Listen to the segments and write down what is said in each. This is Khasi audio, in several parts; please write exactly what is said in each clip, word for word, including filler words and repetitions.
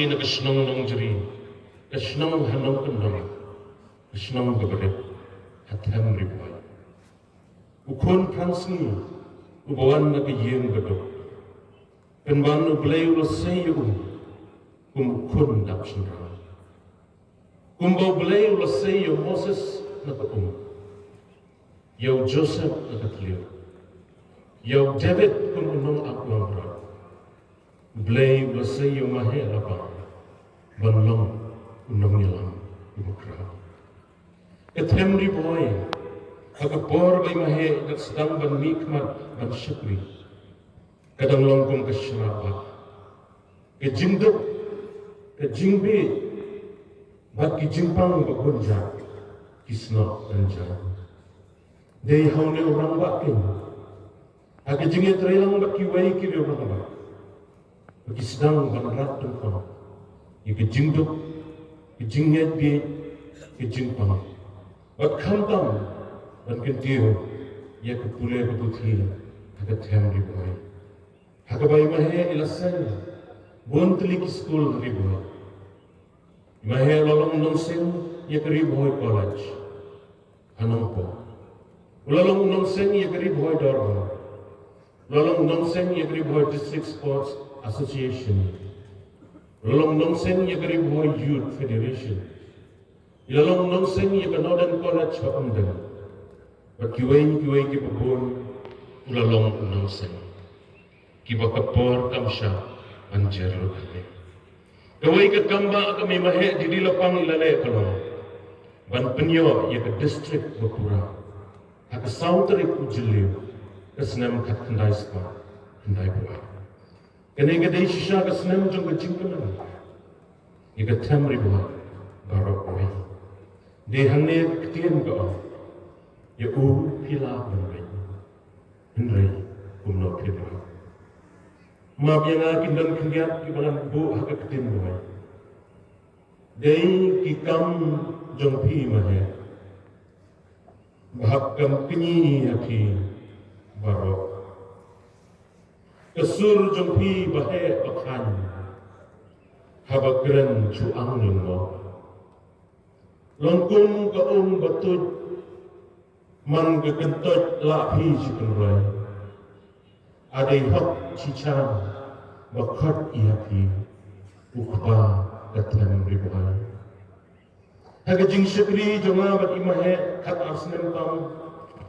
Na ka shnong Nongjri, ka shnong ha Nongkyndong, ka shnong kaba rit ha Them Ri Bhoi. U khun phrang sngi uba wan na ka ïing baduk, pynban U Blei u la sei ïa u kum u khun dap shynrang. Kumba U Blei u la sei ïa u Moses na ka um, ïa u Joseph na ka thliew, ïa u David kum u nongap langbrot, U Blei u la sei ïa u Maheh Labang ban long u nongïalam uba khraw. Ka Them Ri Bhoi, ha ka por ba i Maheh i dang sdang ban mihkhmat ban shakri, ka dang long kum ka shrap bad ka jingduk, ka jingbieit bad ki jingpang ba bun jait ki snoh ban jam. Dei ha une u rangbah keiñ, ha ka jingïatreilang bad kiwei ki riew rangbah, ba ki sdang ban rat tyngkhong ïa ka jingduk, ka jingngeit bieit, ka jingpang, bad khamtam ban kyntiew ïa ka pule ka puthi ha ka Them Ri Bhoi. Ha kaba i Maheh i la seng bun tylli ki skul ha Ri Bhoi. I Maheh u la long nongseng ïa ka Ri Bhoi College ha Nongpoh. U la long nongseng ïa ka Ri Bhoi Dorbar. U la long nongseng ïa ka Ri Bhoi District Sports Association. U la long nongseng ïa ka Ri Bhoi Youth Federation. I la long nongseng ïa ka Northern College ha Umdang. Bad kiwei kiwei kiba bun u la long u nongseng, kiba ka por kam shah ban jer lut hangne. Kawei ka kam ba ka mei Maheh Didi Lapang i la leh ka long ban pynïoh ïa ka district ba pura ha ka saw tarik u Jylliew ka snem khatkhyndai spah khyndaiphew ar. Kane ka dei shisha ka snem jong ka jingkmen ïa ka Them Ri Bhoi baroh kawei. Dei hangne ka ktien ka ong, ïa u phi lah ban beiñ, hynrei kumno phi lah. Map ïa nga ki don khyndiat kiba ngan buh ha ka ktien Bhoi. Dei ki kam jong phi Maheh, ba hap kam kñi ha phi baroh. Ka sur jong phi ba heh ba khlaiñ, haba kren shu ang lyngkot. Long kum ka um ba tuid, man ka kyntoit lah phi shi kynroi. A dei hok shi chan ba khot ïa phi, u kpa ka Them Ri Bhoi. Ha ka jingshakri jong nga bad i Maheh khatar snem tam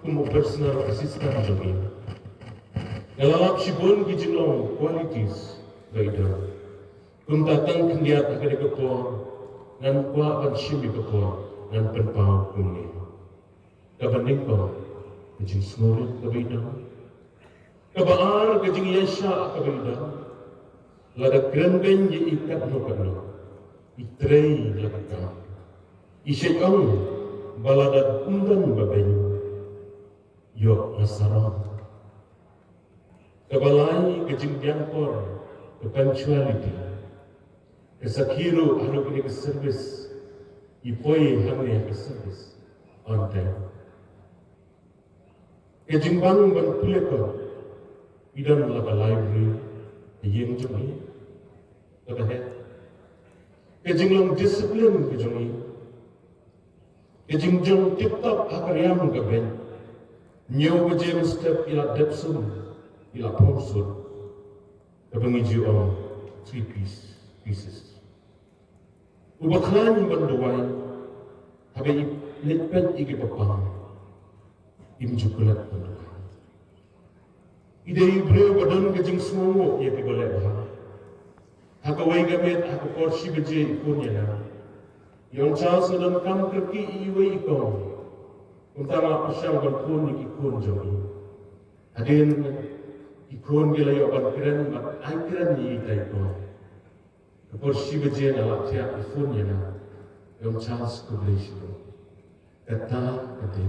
kum u personal assistant jong i, nga la lap shibun ki jinglong, qualities, ba i don. Kumta tang khyndiat ha kane ka por ngan kwah ban shim ïa ka por ngan pynpaw kumne. Kaba nyngkong, ka jingsngewrit kaba i don. Kaba ar, ka jingïaishah kaba i don. Lada kren beiñ ïa i katno katno, i trei la ka kam. I shait ong ba lada ym don ba beiñ, ïoh nga sarong. Kaba lai, ka jingbiang por, ka punctuality. Ka sakhi ruh haduh kane ka service i poi hangne ha ka service on time. Ka jingbang ban pule kot i don la ka library, ka ïing jong i, kaba heh. Ka jinglong discipline ka jong i, ka jingjong tip top ha ka riam ka beiñ. Hynñiew baje mynstep i la dep sum, i la phong sut, kaba ngi ju ong three P's, pieces. Uba khlaiñ ban duwai, haba i leit peit ïa kiba pang, im ju klet ban duwai. I dei i briew ba don ka jingsngewnguh ïa kiba leh bha. Ha kawei ka miet ha ka por shi baje i phone ïa nga. I ong, Charles, nga donkam kyrkieh ïa iwei i kong. Kumta nga pyrshang ban phone ïa ki khun jong i. Hadien ki khun ki la ïoh ban kren bad ai kren ïa ita i kong. Ka por shi baje nga la thiah, i phone ïa nga. I ong, Charles, khublei shibun. Kata ka dei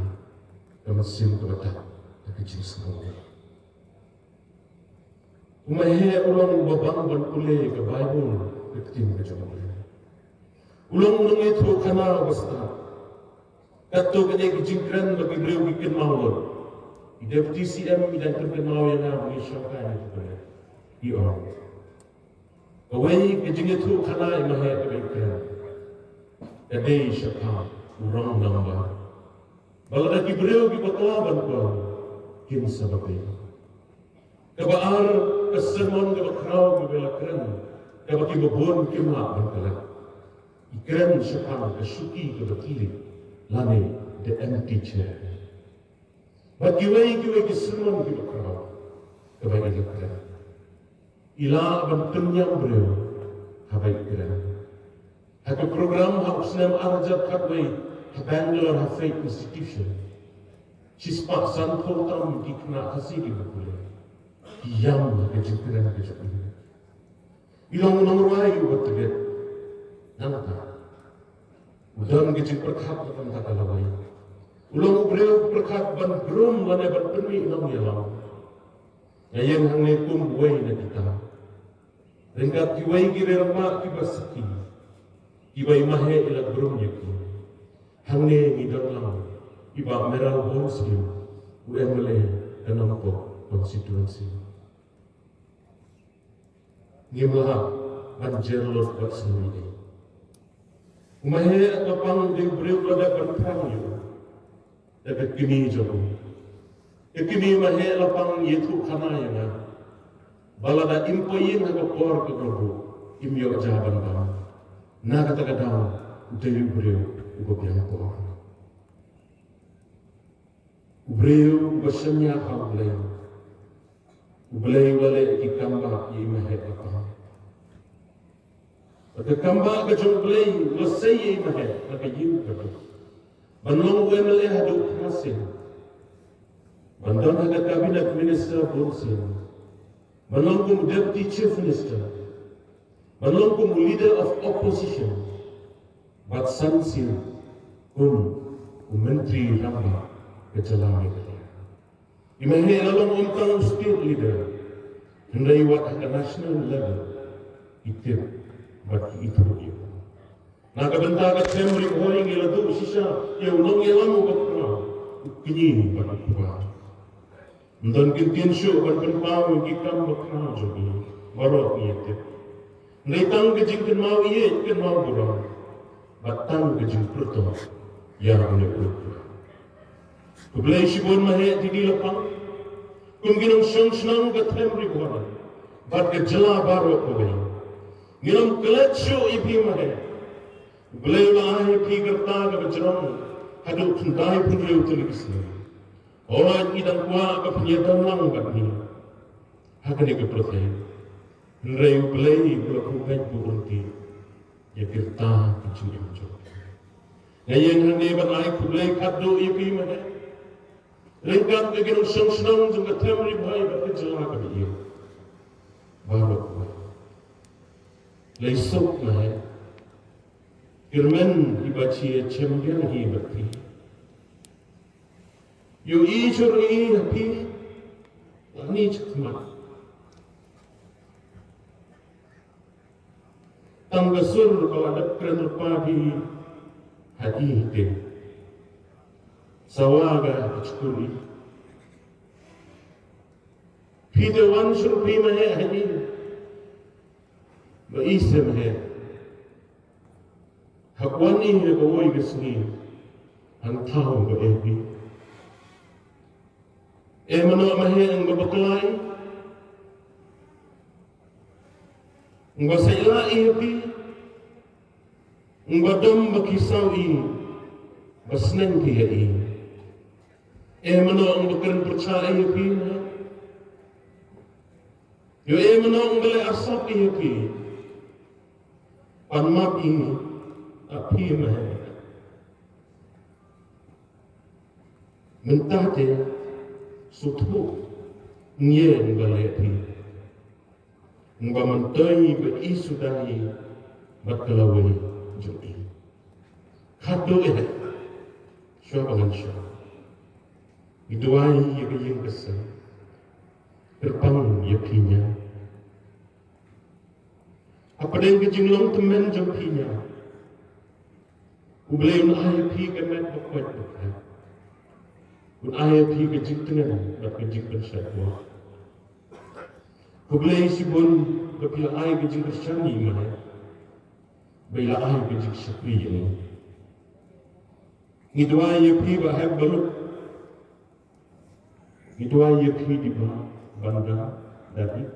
ka mynsiem kaba dap ha ka jingsngewnguh. U Maheh u long uba bang ban pule ka Baibl, ka ktien ka jong U Blei. U long u nongïathuhkhana uba stad. Katto katne ka jingkren ba ki briew ki kynmaw lut. I Deputy C M i dang pynkynmaw ïa nga ba ngi shongkai ïa ka pule. I ong, Kawei ka jingïathuhkhana i Maheh kaba i kren ka dei shaphang u wrong number. Ba lada ki briew ki bakla ban poi, kin sa babe. Kaba ar, ka sermon kaba khraw kaba i la kren, kaba kiba bun kim lah ban klet. I kren shaphang ka shuki kaba tili lane the empty chair. Bad kiwei kiwei ki sermon kiba khraw kaba i la kren. I lah ban pynïam briew haba i kren. Ha ka program ha u snem ar hajar khatwei ha Bangalore ha Faith Institution, shispah sanphew tam ki khynnah Khasi kiba pule. Ki ïam ha ka jingkren ka jong i. I long u nongrwai uba tbit. Nangta u don ka jingpyrkhat na ka bynta ka lawei. U long u briew u pyrkhat ban brum lane ban pynmih nongïalam. Nga ïeng hangne kum uwei na kita. Ryngkat kiwei ki rangbah kiba sakhi, kiba i Maheh i la brum ïa ki. Hangne ngi don lang i Bah Mayral Born Skim, u M L A ka Nongpoh constituency. Ngim lah ban jer lut bad sngewbha. U Maheh Lapang u dei u briew uba la dep ban phrang ïa u da ka kmie jong u. Ka kmie Maheh Lapang i ïathuhkhana ïa nga ba lada im poi ïing ha ka por kaba bud, im ïoh ja ban bam. Na kata ka daw u dei u briew uba biang por. U briew uba shaniah ha U Blei. U Blei u la leh ki kam bah ïa i Maheh Lapang. Bad ka kam bah ka jong U Blei u la sei ïa i Maheh na ka ïing ka duk, ban long u M L A haduh phra sien, ban don ha ka cabinet minister bun sien, ban long kum u deputy chief minister, ban long kum u leader of opposition, bad san sien kum u myntri rangbah ka jylla Meghalaya. I Maheh la long ym tang u state leader, hynrei wat ha ka national level ki tip bad ki ithuh ïa u. Na ka bynta ka them Ri Bhoi ngi la duh shisha ïa u nongïalam uba khraw, u kñi bad u kpa. Ym don kin tien shuh ban pynpaw ïa ki kam bakhraw jong i, baroh ngi ïa tip. Hynrei tang ka jingkynmaw ïeit kynmaw burom bad tang ka jingpyrthuh ïa une u Blei. Khublei shibun Maheh T D Lapang, kum ki nongshong shnong ka them Ri Bhoi bad ka jylla baroh kawei. Ngin ym klet shuh ïa phi Maheh. U Blei u la ai ïa phi ka rta kaba jrong haduh khyndai phew hynriew tylli ki snem. Hooid ngi dang kwah ba phin ïadon lang bad ngi ha kane ka pyrthei. Hynrei U Blei u la khublei buh ryntih ïa ki rta ki jingim jong phi. Nga ïeng hangne ban ai khublei khatduh ïa phi Maheh, ryngkat ïa ki nongshong shnong jong ka them Ri Bhoi bad ka jylla kaba ïeit baroh kawei. Lei suk Maheh, kyrmen iba shem biang hi bad phi. Ïohi jur ïohi ha phi, lane shakhmat. Tang ka sur ba la dep kren lypa phi ha i te. Sawa ka ha ka jingkyrkhu. Phi te wan shuh phi Maheh ha i. Ba i se Maheh. Hap wan i ha kawei ka sngi. Han thaw ba eh phi. Eh mano Maheh, ong ba bakla i. Ong ba sait lah i ha phi. Ong ba dom ba ki saw i. Ba sneng phi ha i. Eh mano ong ba kren pyrshah i ha phi Maheh. Ïoh eh mano ong ba leh arsap i ha phi. Pan map i ha phi Maheh. Mynta te sngewthuh ngi ïa ong ba leh phi. Ong ba myntoi ba i suda i bad ka lawei jong i. Khatduh eh shuwa ba ngan shong. Ngi duwai ïa ka ïing ka sem. Kyrpang ïa phi ñia. Hapdeng ka jinglong tymmen jong phi ñia. U Blei un ai ïa phi ka met ba koit ba khat. Un ai ïa phi ka jingtngen bad ka jingpynshait bor. Khublei shibun Ba phi la ai ka jingkyrshan ïa i Maher, ba i la ai ka jingshakri ïa ngi. Ngi duwai ïa phi Bah Hep Balut. Ngi duwai ïa phi Dibah Banda David.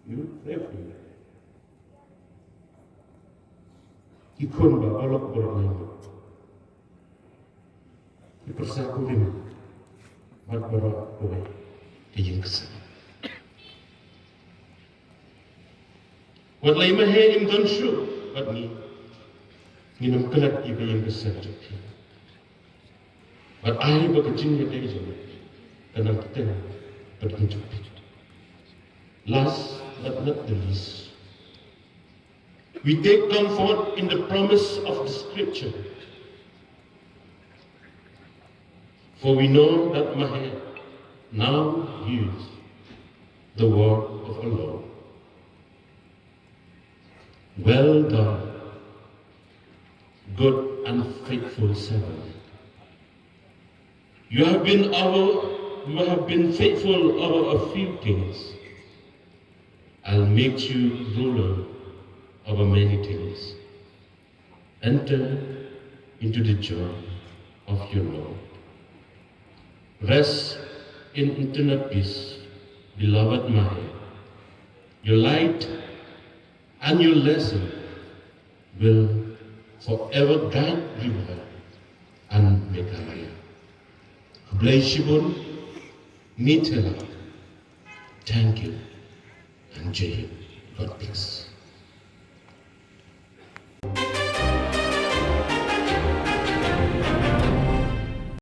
Ïa phi. Ki khun ba baroh baroh ngi. Ki pyrsa kurim bad baroh kawei ka ïing ka sem. Wat la i Maher im don shuh bad ngi, ngin ym klet ïa ka ïing ka sem jong phi. Bad ai ba ka jingïadei jong ngi kan nang bteng bad ka jong phi. Last but not the least, we take comfort in the promise of the scripture. For we know that Maher now hears the word of the Lord. Well done, good and faithful servant. You have been over, you have been faithful over a few things. I'll make you ruler over many things. Enter into the joy of your Lord. Rest in eternal peace, beloved Maher. Your light and your lesson will forever guide Ri Bhoi and Meghalaya. Khublei shibun, Mitela. Thank you and Jai Hind. God bless.